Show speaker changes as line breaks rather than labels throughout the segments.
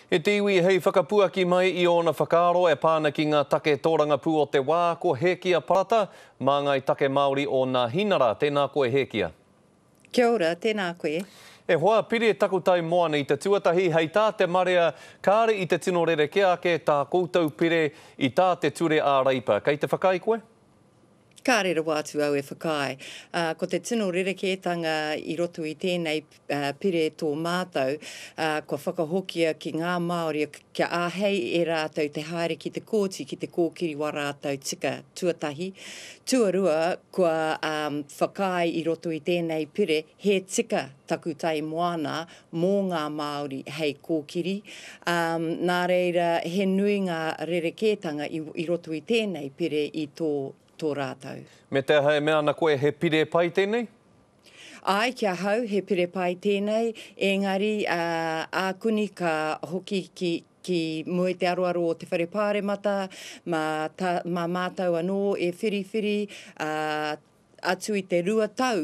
E te iwi hei whakapuaki mai i ōna whakaaro e pā ana ki ngā take tōrangapū o te wā, ko Hēkia Parata, māngai take Māori o Nāhinara. Tēnā koe Hēkia.
Kia ora, tēnā koe.
E hoa, pire takutai moana i te tuatahi, hei tā te marea, kāre i te tino rerekē ake tā koutou pire i tā te ture ā-Reipa. Kei te whakaae koe?
Kāre rawa atu au e whakaae. Ā, ko te tino rerekētanga i roto i tēnei pire tō mātou, ā, kua whakahokia ki ngā Māori kia āhei e rātou te haere ki te kōti ki te kōkiri wā rātou tika, tuatahi. Tuarua, kua, ā, whakaae i roto i tēnei pire he tika takutai moana mō ngā Māori hei kōkiri, ā, nā reira he nui ngā rerekētanga i, i roto i tēnei pire i tō, tō rātou.
Me te aha e mea ana koe he pire pai tēnei?
Āe, ki ahau he pire pai tēnei, engari, ā, ākuni ka hoki ki, ki mua i te aroaro o te Whare Pāremata, mā tā, mā mātou anō e whiriwhiri, ā, Atu i te 2 tau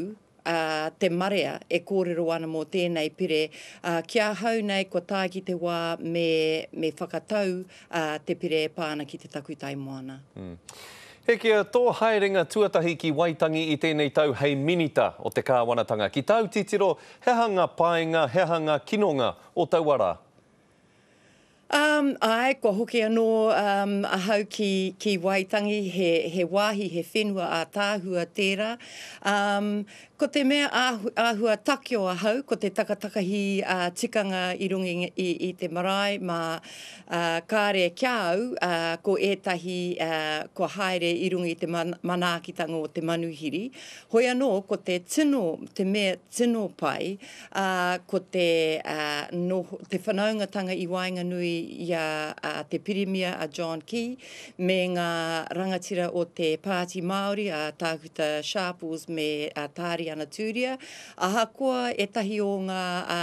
a te marea e kōrero ana mō tēnei pire, ā, ki ahau nei kua tae ki te wā me, me whakatau te pire e pā ana ki te takutai moana.
Hekia, tō haerenga tuatahi ki Waitangi i tēnei tau hei Minita o te Kāwanatanga. Ki tāu titiro, he aha ngā painga, he aha ngā kinonga o taua rā?
Um, āe, kua hoki anō um, ahau ki, ki Waitangi, he, he wāhi, he whenua ātaahua tērā. Um, ko te mea āhu, āhua takeo ahau, ko te takatakahi uh, tikanga i runga i, i, i te marae, mā, uh, kāre kia au, uh, ko ētahi uh, kua haere i runga i te man, manaakitanga o te manuhiri. Hoi anō, ko te tino, te mea tino pai, ā, ko te, ā, noho, te whanaungatanga i waenganui i a, a te Pirimia a John Key me ngā rangatira o te Pāti Māori, a Tākuta Sharples me a Tāriana Tūria, ahakoa ētahi o ngā, ā,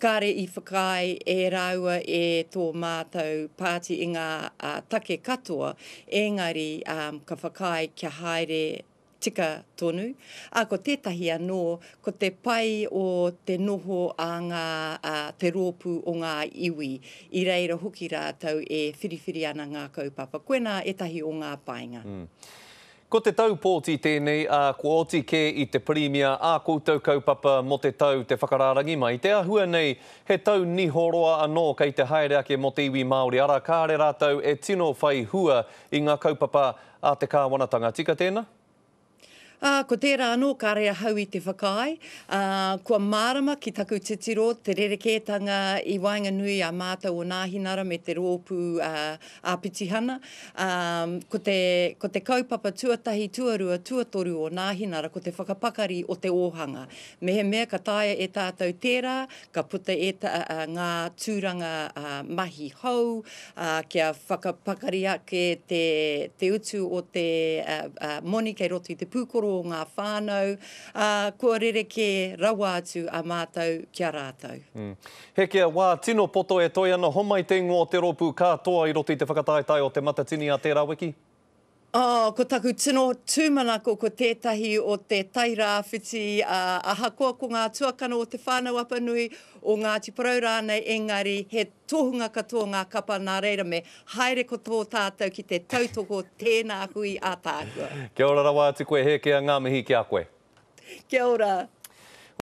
kāre i whakaae e rāua e tō mātou pāti i ngā, ā, take katoa, engari, ā, ka whakaae kia haere tika tonu. Ā, ko tētahi anō, ko te pai o te noho a ngā, a te rōpū o ngā iwi, i reira hoki rātou e whiriwhiri ana ngā kaupapa. Koinā ētahi o ngā painga.
Ko te tau pōti tēnei, ā, kua oti kē i te Pirimia ā koutou kaupapa mō te tau te whakarārangi mai. Te āhua nei, he tau niho roa anō kei te haere ake mō te iwi Māori, arā, kāre rātou e tino whai hua i ngā kaupapa a te kāwanatanga. Tika tēnā?
Ā, ko tērā anō kāre ahau i te whakaae, ā, kua mārama ki taku titiro te rerekētanga i waenganui a mātou o Nāhinara me te rōpū āpitihana. Ā, ko te, ko te kaupapa tuatahi, tuarua, tuatoru o Nāhinara ko te whakapakari o te ōhanga. Mehemea ka taea e tātou tērā, ka puta e ta, ngā tūranga mahi hou, ā, kia whakapakari ake te, te utu o te moni kei roto i te pūkoro o ngā whānau, ā, kua rerekē rawa atu a mātou ki a rātou.
Hekea, wā tino poto e toe ana, homai te ingoa o te rōpū ka toa i roto i te whakataetae o Te Matatini a tērā wiki.
Oh, ko taku tino tūmanako ko tētahi o te Tairāwhiti, ā, ahakoa ko ngā tuakana o Te Whānau-a-Apanui, o Ngāti Porou rānei, engari he tohunga katoa ngā kapa, nā reira me haere ko tō tātou ki te tautoko tēnā hui ātaahua.
Kia ora rawa atu koe Hēkea, ngā mihi ki a koe.
Kia ora.